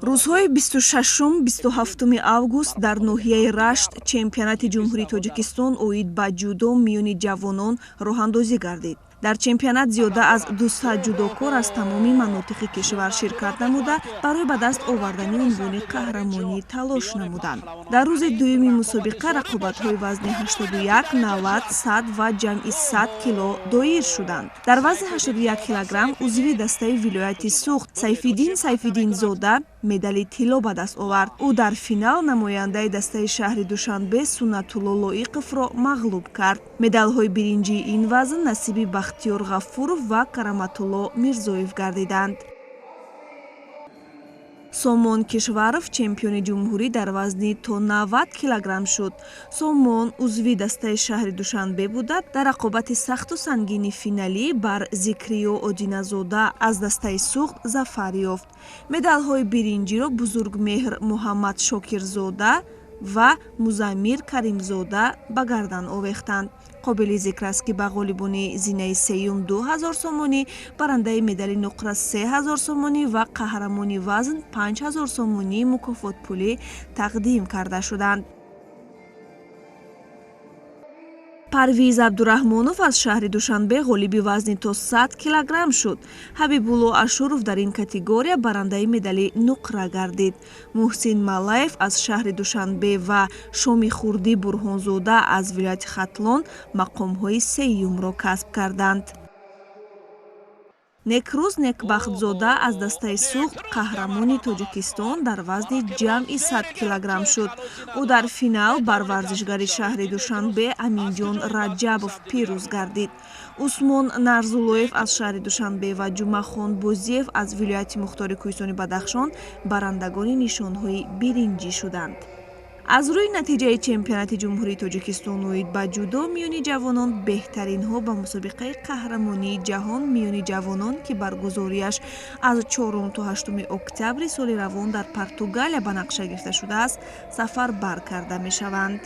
Рӯзҳои 26-27 август дар ноҳияи Рашт чемпионати Ҷумҳурии Тоҷикистон оид ба ҷудо миёни ҷавонон роҳандозӣ гардид. Дар чемпионат зиёда аз 200 ҷудокор аз тамоми манотиқи кишвар ширкат намуда, барои ба даст овардани унвони қаҳрамонӣ талош намуданд. Дар рӯзи дуюми мусобиқа рақобатҳои вазни 81, 90, 100 ва ҷамъи 100 кило доир шуданд. Дар вазни 81 килограмм узви дастаи вилояти Суғд Сайфиддин Сайфиддинзода медали тилло ба даст овард. Ӯ дар финал намояндаи дастаи шаҳри Душанбе Суннатулло Лоиқовро мағлуб кард. Медалҳои биринҷии ин вазн насиби Бахтиёр Ғафуров ва Караматулло Мирзоев гардиданд. Сомон Кишваров чемпиони ҷумҳурӣ дар вазни то 90 килограмм шуд. Сомон узви дастаи шаҳри Душанбе буда, дар рақобати сахту сангини финалӣ бар Зикриё Одиназода аз дастаи Суғд зафар ёфт. Медалҳои биринҷиро Бузургмеҳр Муҳаммадшокирзода ва Музаммир Каримзода ба гардан овехтанд. Қобили зикр аст, ки ба ғолибони зинаи сеюм 2000 сомонӣ, барандаи медали нуқра 3000 сомонӣ ва қаҳрамони вазн 5000 сомонӣ мукофотпулӣ тақдим карда шуданд. Парвиз Абдураҳмонов аз шаҳри Душанбе ғолиби вазни то 100 килограмм шуд. Ҳабибулло Ашуров дар ин категория барандаи медали нуқра гардид. Муҳсин Малаев аз шаҳри Душанбе ва Шомихурдӣ Бурҳонзода аз вилояти Хатлон мақомҳои сеюмро касб карданд. Некрӯз Некбахтзода аз дастаи Суғд қаҳрамони Тоҷикистон дар вазни ҷамъи 100 килограмм шуд. Ӯ дар финал бар варзишгари шаҳри Душанбе Аминҷон Раҷабов пирӯз гардид. Усмон Нарзуллоев аз шаҳри Душанбе ва Ҷумъахон Бозиев аз вилояти мухтори Кӯҳистони Бадахшон барандагони нишонҳои биринҷӣ шуданд. Аз рӯи натиҷаи чемпионати Ҷумҳурии Тоҷикистон оид ба ҷудо миёни ҷавонон, беҳтаринҳо ба мусобиқаи қаҳрамонии ҷаҳон миёни ҷавонон, ки баргузориаш аз 4 то 8 октябри соли равон дар Португалия ба нақша гирифта шудааст, сафарбар карда мешаванд.